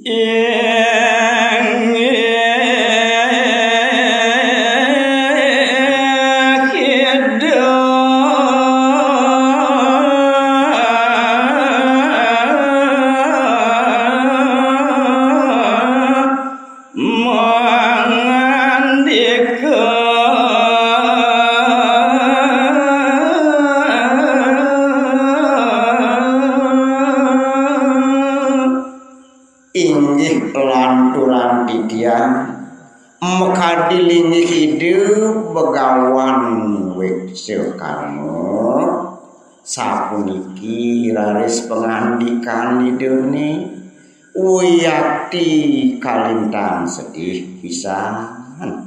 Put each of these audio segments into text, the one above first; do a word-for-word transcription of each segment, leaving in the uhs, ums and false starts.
Inggih Ida mangandika. Inggih lanturan titiang, makadi linggih Ida Bagawan Weksa Karma, sapuniki raris pangandikan Idané, wiakti kalintang sedih pisan. Aduh,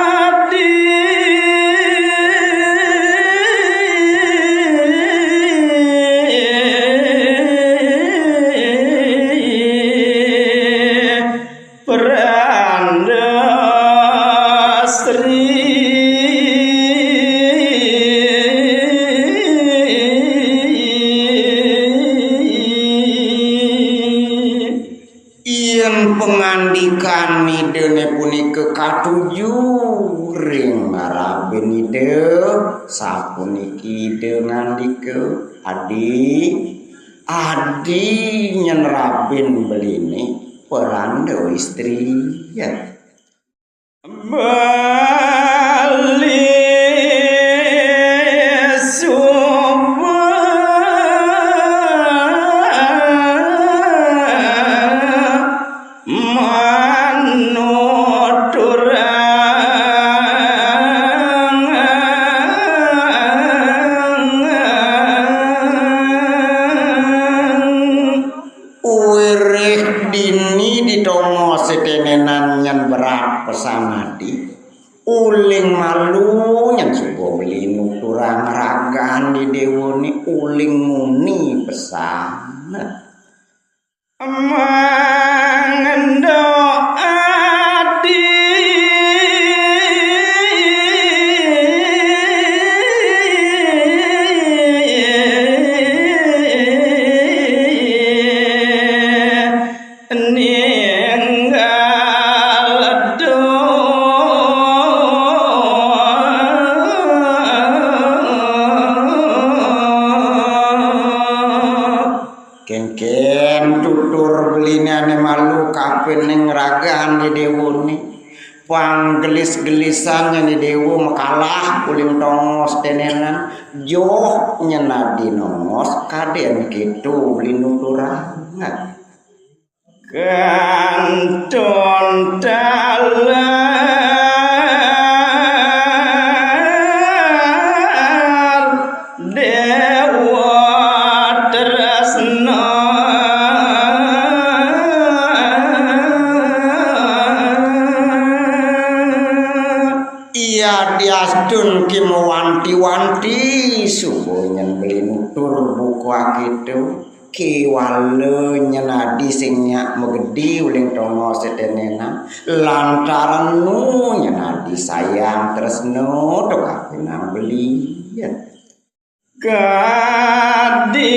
adi. Pranda Sri. Yén pangandikan Idané punika katuju ring marabin Ida, sapuniki Ida ngandika, "Adi, adi nyén rabin beliné, pranda istri." Ya. Beli suba manuturang. Wiréh dini di tongos tenenan nyén berat pesan adi. Uling malu nyén suba beli nuturang ragan di déwané, uling muni pesan. Mangendo adi. Ninggal doh. Kénkén tutur beliné ané malu kapining ragan di déwané. Panggelis-gelisan nyén i déwa makalah uling tongos tenenan. Joh nyén adi nongos kadén kéto beli nuturang. Kantun talar déwa tresna. Iya diastun ki mawanti-wanti suba nyén beli nutur buka kéto. Kéwala nyén adi sing nyak magedi uling tongos tenenan, lantaran nu nyén adi sayang tresna to kapining beli. Kadi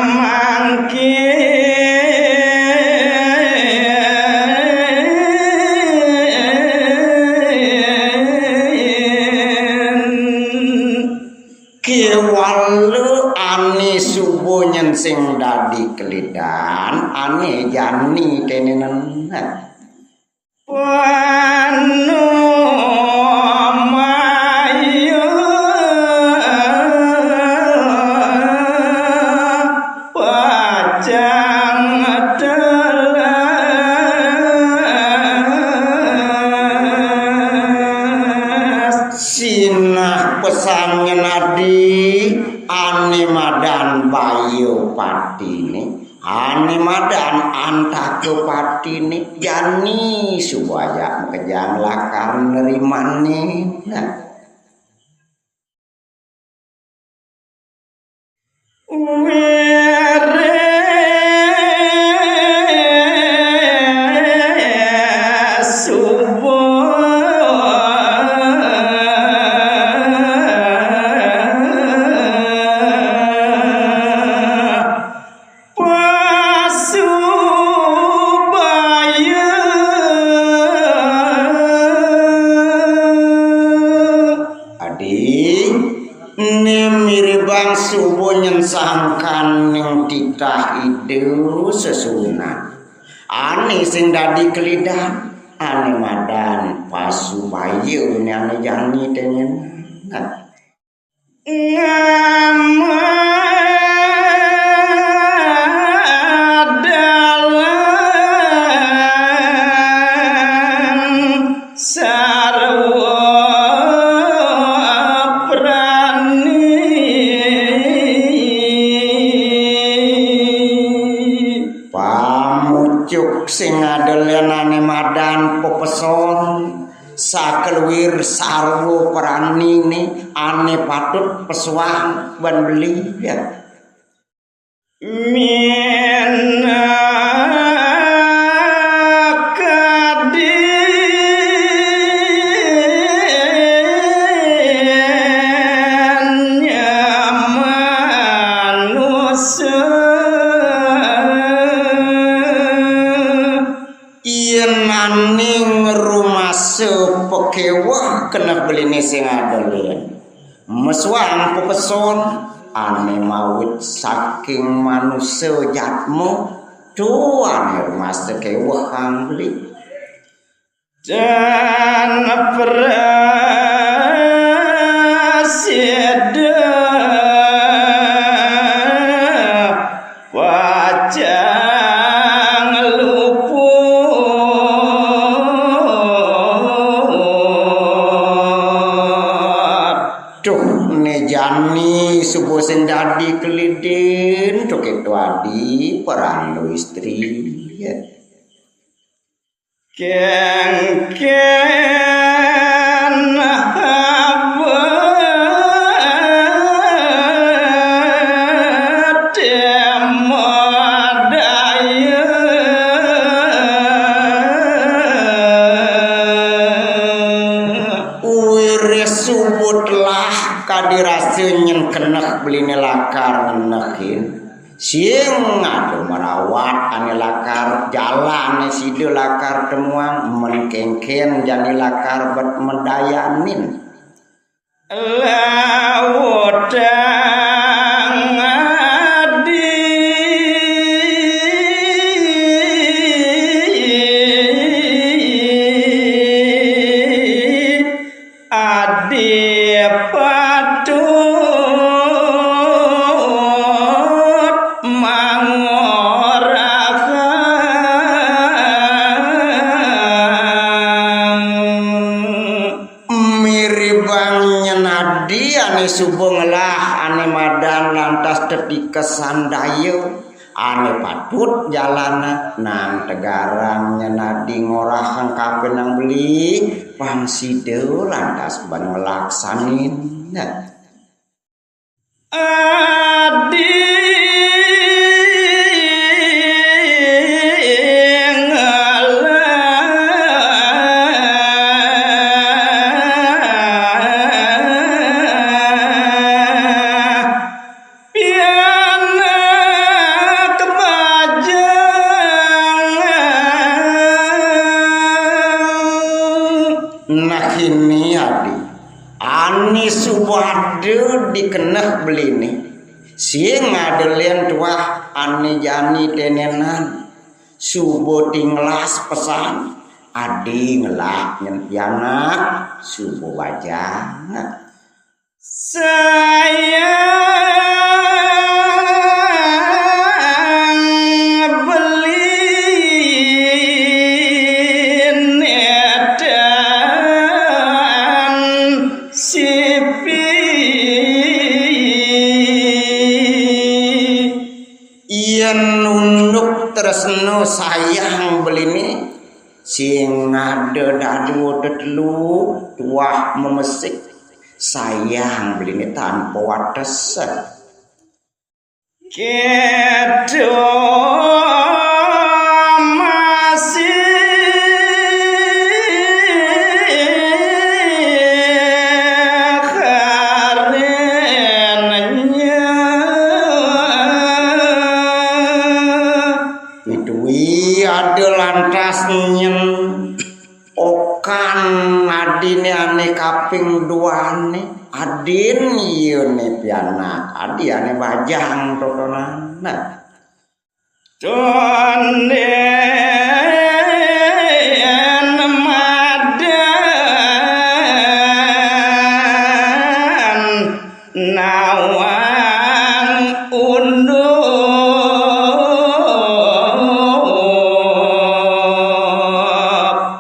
mangkin. Kéwala ané suba nyén sing dadi kelidan, ané jani tenenan. Panumaya pacang telas. Sinah pesan nyén adi, ané madan baya patiné, ané madan antaka patiné, jani suba ajak makejang lakar nerimané. Nah. Wiréh suba. Né miribang suba nyén sangkaning titah Ida sesuunan. Ané sing dadi kelidan, ané madan pasubaya né ané jani tengen. Ngamadan sarwa prani. Pamucuk sing ada lenané madan pepeson, sakeluir sarwa praniné ané patut pesuang ban beli, ya. Minakadinnya manusa. Yén aning rumasa pakéweh keneh beliné sing ada lén. Mesuang pepeson ané mawit saking manusa jatma, to ané rumasa kéweh kang beli. Dan prasida pacang luput. Duh, né jani suba sing dadi kelidin, to kéto adi parandu istri. Kéngkén abad madaya. Wiréh suba telah kadi rasa nyén keneh beliné lakar ngenehin. Sing ada marawat ané lakar jalané sida lakar temuang, men kéngkén jani lakar bet medayanin. Lawutang adi. Adi patut mangorahang. Miribang nyén adi ané suba ngelah ané madan lantas tetikes sandaya. Ané patut jalana nang tegarang nyén adi ngorahang kapining beli, pang sida lantas ban nglaksanin. Adi ngelah pianak bajang. Nah, ini adi. Ané suba ada di keneh beliné. Sing ada lén tuah ané jani tenenan. Suba tinglas pesan. Adi ngelah nyén pianak suba bajang. Sayang beli nedan sipi. Yén unduk tresna sayang beliné, sing ada dadua tetelu tuah memesik. Sayang beliné tanpa wates. Kéto masih karénnya. Pituwi ada lantas nyén okan adiné ané kaping duané. Din ieu ne pianak adi ane bajang totonan. Nah. Tonden madan nawang unduk.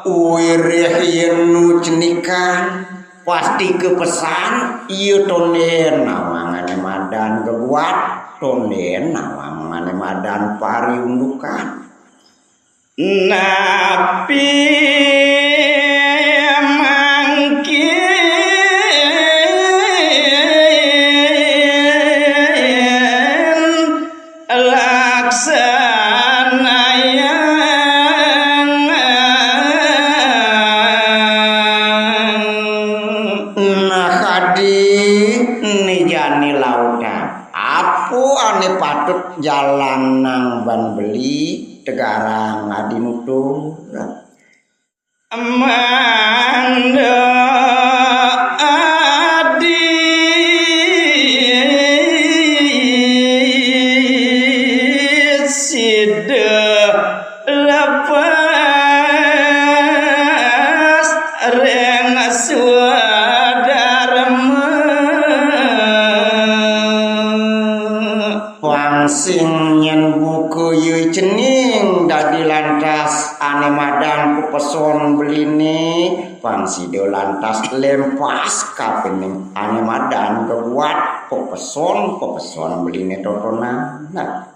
Wirih yen nu cenikan pasti kepesan, iya tonden nawangane madan geguat, tonden nawangane madan pariundukan. Napi mangkin laksanayang. Nah, adi ne jani lautan. Apa ane patut jalan nang ban beli tegarang adi nutur? Mangda adi sida lepas ring swadarma. Pang sing nyen buka ye cening dadi lantas ane madan pepeson beline, pang sida lantas lempas kapining ane madan kebuat pepeson-pepeson beline totonan. Nah,